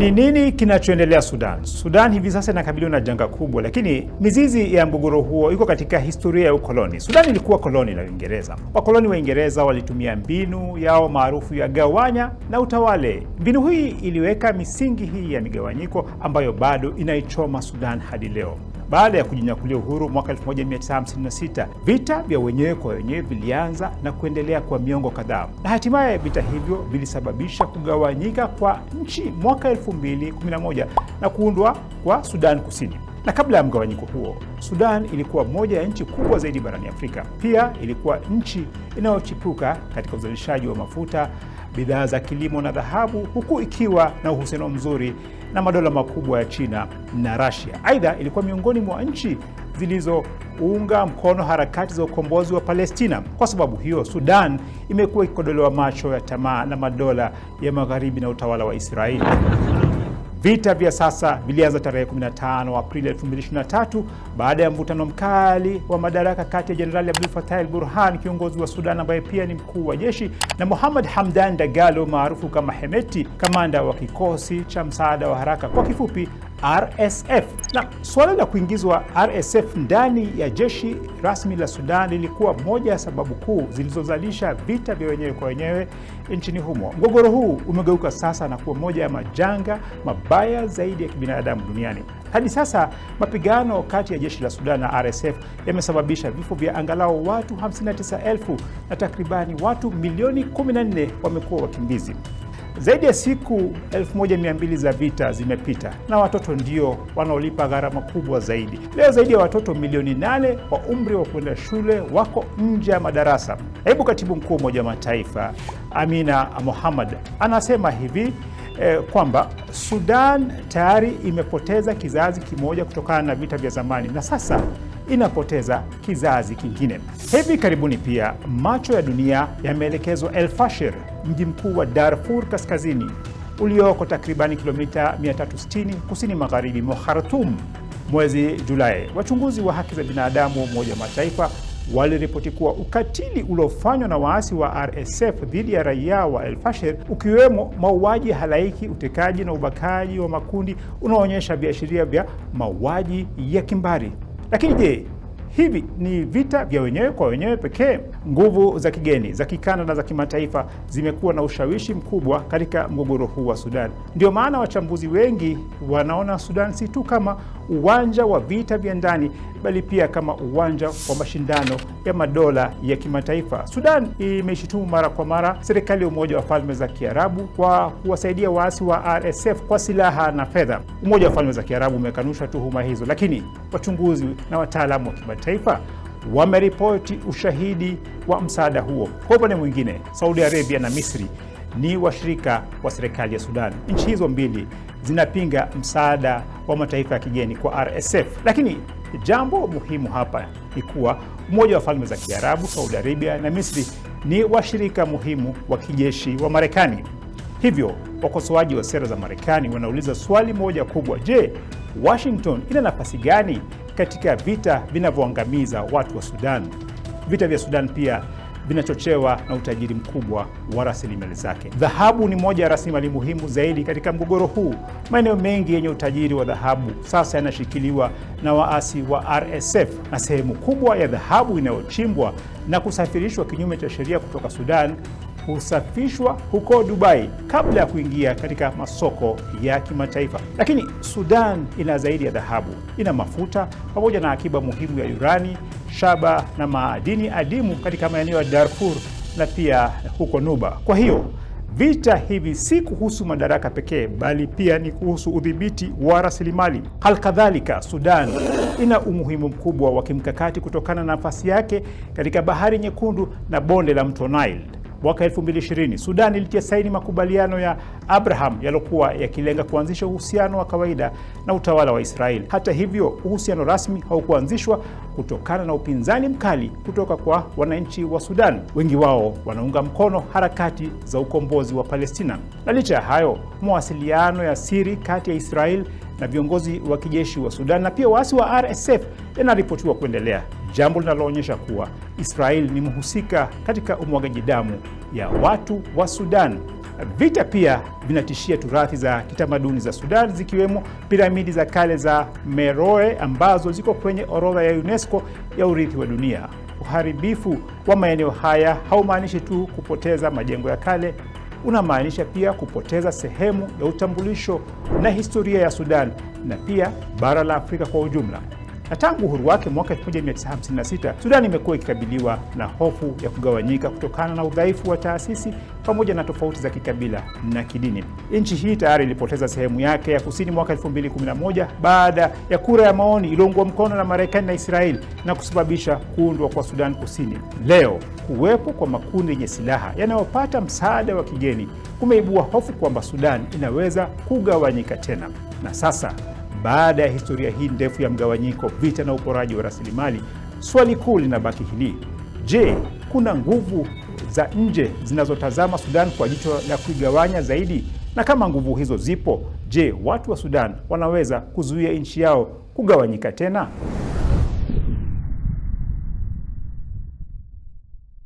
Ni nini kinachoendelea Sudan? Sudan hivi sasa inakabiliwa na janga kubwa, lakini mizizi ya mgogoro huo iko katika historia ya ukoloni. Sudan ilikuwa koloni la Uingereza. Wakoloni wa Uingereza walitumia mbinu yao maarufu ya gawanya na utawale. Mbinu hii iliweka misingi hii ya migawanyiko ambayo bado inaichoma Sudan hadi leo. Baada ya kujinyakulia uhuru mwaka 1956, vita vya wenyewe kwa wenyewe vilianza na kuendelea kwa miongo kadhaa, na hatimaye vita hivyo vilisababisha kugawanyika kwa nchi mwaka 2011 na kuundwa kwa Sudan Kusini. Na kabla ya mgawanyiko huo, Sudan ilikuwa moja ya nchi kubwa zaidi barani Afrika. Pia ilikuwa nchi inayochipuka katika uzalishaji wa mafuta, bidhaa za kilimo na dhahabu, huku ikiwa na uhusiano mzuri na madola makubwa ya China na Russia. Aidha, ilikuwa miongoni mwa nchi zilizounga mkono harakati za ukombozi wa Palestina. Kwa sababu hiyo, Sudan imekuwa ikikodolewa macho ya tamaa na madola ya Magharibi na utawala wa Israeli. Vita vya sasa vilianza tarehe 15 Aprili 2023 baada ya mvutano mkali wa madaraka kati ya Jenerali Abdul Fattah al-Burhan, kiongozi wa Sudan ambaye pia ni mkuu wa jeshi, na Muhammad Hamdan Dagalo maarufu kama Hemeti, kamanda wa kikosi cha msaada wa haraka, kwa kifupi RSF. Na suala la kuingizwa RSF ndani ya jeshi rasmi la Sudan lilikuwa moja ya sababu kuu zilizozalisha vita vya wenyewe kwa wenyewe nchini humo. Mgogoro huu umegeuka sasa na kuwa moja ya majanga mabaya zaidi ya kibinadamu duniani. Hadi sasa mapigano kati ya jeshi la Sudan na RSF yamesababisha vifo vya angalau watu 59,000 na takribani watu milioni 14 wamekuwa wakimbizi. Zaidi ya siku 1200 za vita zimepita na watoto ndio wanaolipa gharama kubwa zaidi. Leo zaidi ya watoto milioni 8 wa umri wa kwenda shule wako nje ya madarasa. Naibu katibu mkuu wa Umoja wa Mataifa Amina Mohammed anasema hivi kwamba Sudan tayari imepoteza kizazi kimoja kutokana na vita vya zamani na sasa inapoteza kizazi kingine. Hivi karibuni pia macho ya dunia yameelekezwa El Fasher, mji mkuu wa Darfur Kaskazini ulioko takribani kilomita 360 kusini magharibi mwa Khartoum. Mwezi Julai, wachunguzi wa haki za binadamu wa Umoja wa Mataifa waliripoti kuwa ukatili uliofanywa na waasi wa RSF dhidi ya raia wa El Fasher, ukiwemo mauaji ya halaiki, utekaji na ubakaji wa makundi, unaoonyesha viashiria vya mauaji ya kimbari. Lakini je, hivi ni vita vya wenyewe kwa wenyewe pekee? Nguvu za kigeni za kikanda na za kimataifa zimekuwa na ushawishi mkubwa katika mgogoro huu wa Sudan. Ndio maana wachambuzi wengi wanaona Sudan si tu kama uwanja wa vita vya ndani, bali pia kama uwanja wa mashindano ya madola ya kimataifa. Sudan imeshutumu mara kwa mara serikali ya Umoja wa Falme za Kiarabu kwa kuwasaidia waasi wa RSF kwa silaha na fedha. Umoja wa Falme za Kiarabu umekanusha tuhuma hizo, lakini wachunguzi na wataalamu wa kimataifa wameripoti ushahidi wa msaada huo. Kwa upande mwingine, Saudi Arabia na Misri ni washirika wa serikali ya Sudan. Nchi hizo mbili zinapinga msaada wa mataifa ya kigeni kwa RSF, lakini jambo muhimu hapa ni kuwa Umoja wa Falme za Kiarabu, Saudi Arabia na Misri ni washirika muhimu wa kijeshi wa Marekani. Hivyo wakosoaji wa sera za Marekani wanauliza swali moja kubwa: je, Washington ina nafasi gani katika vita vinavyoangamiza watu wa Sudan? Vita vya Sudan pia vinachochewa na utajiri mkubwa wa rasilimali zake. Dhahabu ni moja ya rasilimali muhimu zaidi katika mgogoro huu. Maeneo mengi yenye utajiri wa dhahabu sasa yanashikiliwa na waasi wa RSF, na sehemu kubwa ya dhahabu inayochimbwa na kusafirishwa kinyume cha sheria kutoka Sudan husafishwa huko Dubai kabla ya kuingia katika masoko ya kimataifa. Lakini Sudan ina zaidi ya dhahabu, ina mafuta pamoja na akiba muhimu ya urani, shaba na maadini adimu katika maeneo ya Darfur na pia huko Nuba. Kwa hiyo vita hivi si kuhusu madaraka pekee, bali pia ni kuhusu udhibiti wa rasilimali. Halikadhalika, Sudan ina umuhimu mkubwa wa kimkakati kutokana na nafasi yake katika Bahari Nyekundu na bonde la mto Nile. Mwaka 2020 Sudan ilitia saini makubaliano ya Abraham yaliokuwa yakilenga kuanzisha uhusiano wa kawaida na utawala wa Israeli. Hata hivyo, uhusiano rasmi haukuanzishwa kutokana na upinzani mkali kutoka kwa wananchi wa Sudan. Wengi wao wanaunga mkono harakati za ukombozi wa Palestina. Na licha ya hayo, mawasiliano ya siri kati ya Israel na viongozi wa kijeshi wa Sudan na pia waasi wa RSF yanaripotiwa kuendelea, jambo linaloonyesha kuwa Israel ni mhusika katika umwagaji damu ya watu wa Sudan. Vita pia vinatishia turathi za kitamaduni za Sudan, zikiwemo piramidi za kale za Meroe ambazo ziko kwenye orodha ya UNESCO ya urithi wa dunia. Uharibifu wa maeneo haya haumaanishi tu kupoteza majengo ya kale, unamaanisha pia kupoteza sehemu ya utambulisho na historia ya Sudan na pia bara la Afrika kwa ujumla. Na tangu uhuru wake mwaka 1956, Sudan imekuwa ikikabiliwa na hofu ya kugawanyika kutokana na udhaifu wa taasisi pamoja na tofauti za kikabila na kidini. Nchi hii tayari ilipoteza sehemu yake ya kusini mwaka 2011 baada ya kura ya maoni iliyoungwa mkono na Marekani na Israeli na kusababisha kuundwa kwa Sudan Kusini. Leo kuwepo kwa makundi yenye silaha yanayopata msaada wa kigeni kumeibua hofu kwamba Sudan inaweza kugawanyika tena. Na sasa baada ya historia hii ndefu ya mgawanyiko, vita na uporaji wa rasilimali, swali kuu linabaki hili: je, kuna nguvu za nje zinazotazama Sudan kwa jicho la kuigawanya zaidi? Na kama nguvu hizo zipo, je, watu wa Sudan wanaweza kuzuia nchi yao kugawanyika tena?